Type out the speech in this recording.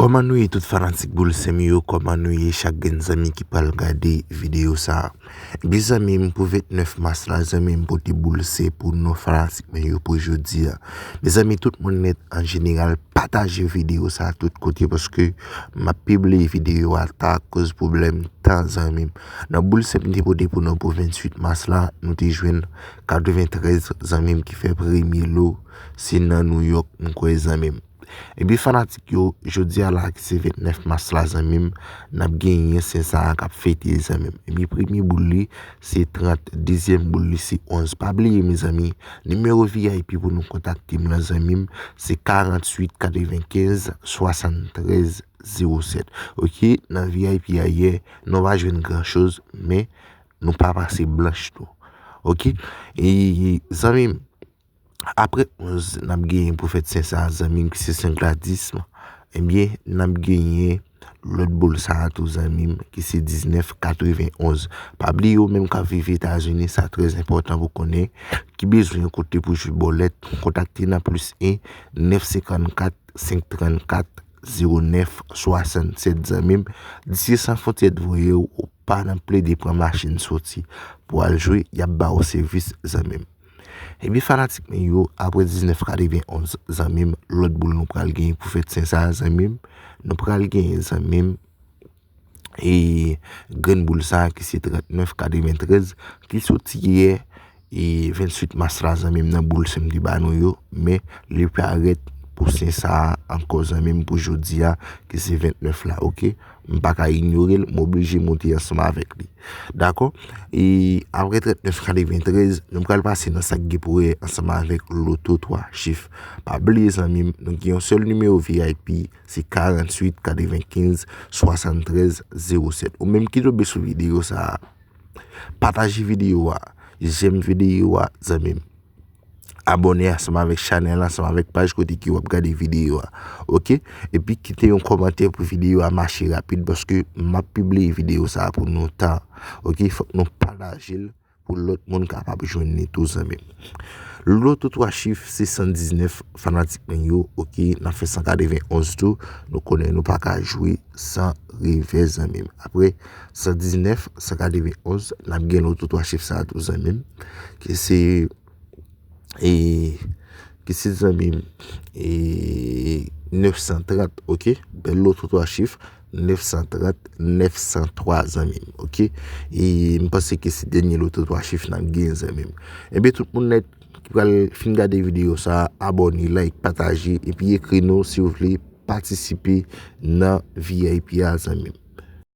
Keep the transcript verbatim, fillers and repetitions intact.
Kòman nou ye tout fanatik Boul Sen m yo? Kòman nou ye chak grenn zanmi ki pral gade videyo sa a? Ebyen zanmi m, pou vennèf mas la, zanmi m, pote boul sen pou nou fanatik mwen yo pou jodi a. Mezanmi, tout moun nèt an jeneral, pataje videyo sa a tout kote paske m ap pibliye videyo a ta akoz pwoblèm tan, zanmi m. Nan boul sen m te pote pou nou pou venntuit mas la, nou te jwenn katreventrèz, zanmi m, ki fè premye lo, se nan Nouyòk, m kwè, zanmi m. Ebyen fanatik yo, jodi a la ki se vennèf mas la, zanmi m, n ap genyen sen sa a k ap fete, zanmi m. Ebyen premye boul li se trant, dezyèm boul li se onz. Pa bliye, mezanmi, nimewo V I P pou nou kontakte m lan, zanmi m, se karanntuit katrevenkenz swasanntrèz zewo sèt. Oke, nan V I P a yè, nou pa jwenn gran choz, men nou pa pase blanch tou. Oke? E, zanmi m, apre onz, n ap genyen pwofèt sen sa a, zanmi m, ki se Sen Gladys. Ebyen, n ap genyen lòt boul sa a tou, zanmi m, ki se diznèf katrevenonz. Pa bliye, ou menm k ap viv Etazini, sa trè enpòtan pou konnen, ki bezwen yon kote pou jwe bòlèt, kontakte nan plis en, nèf senkannkat, senk trannkat, zewo nèf swasannsèt, zanmi m. Disi San Fwontyè t voye w, ou pa nan plede pran machin soti pou al jwe, y ap ba w sèvis, zanmi m. Ebyen fanatik mwen yo, apre diznèf katrevenonz, zanmi m, lòt boul nou pral genyen pou fèt sen sa a, zanmi m, nou pral genyen, zanmi m, e grenn boul sa a ki se trannèf katreventrèz, ki soti yè, e venntuit mas la, zanmi m, nan boul sen m te ba nou yo, men li parèt pou sen sa a ankò, zanmi m, pou jodi a, ki se vennèf la, oke? M pa ka inyore l, m oblije monte ansanm avèk li. Dakò? E apre trannèf katreventrèz, nou pral pase nan sa k gen pou wè ansanm avèk loto twa chif. Pa bliye, zanmi m, nou gen yon sèl nimewo V I P, se karanntuit katrevenkenz swasanntrèz zewo sèt. Ou menm ki tonbe sou videyo sa a, pataje videyo a, jèm videyo a, zanmi m. Abòne ansanm avèk chanèl, ansanm avèk paj kote ke w ap gade videyo a. Oke? Epi kite yon kòmantè pou videyo a mache rapid, paske m ap pibliye videyo sa a pou nou ta. Oke? Fòk nou pataje l pou lòt moun kapab jwenn li tou, zanmi m. Loto twa chif, se san diznèf, fanatik mwen yo, oke, n ap fè san katrevenonz tou, nou konnen nou pa ka jwe san revè, zanmi m. Apre san diznèf, san katrevenonz, n ap gen loto twa chif sa a tou, zanmi m, ki se, e, ki se, zanmi m, e, nèf san trant, oke? Bèl loto twa chif, nèf san trant, nèf san twa, zanmi m, oke? E m panse ke se dènye loto twa chif n ap gen, zanmi m. Ebyen tout moun nèt ki pral fin gade videyo sa a, abòne, like, pataje, epi ekri nou si w vle patisipe nan V I P a, zanmi m.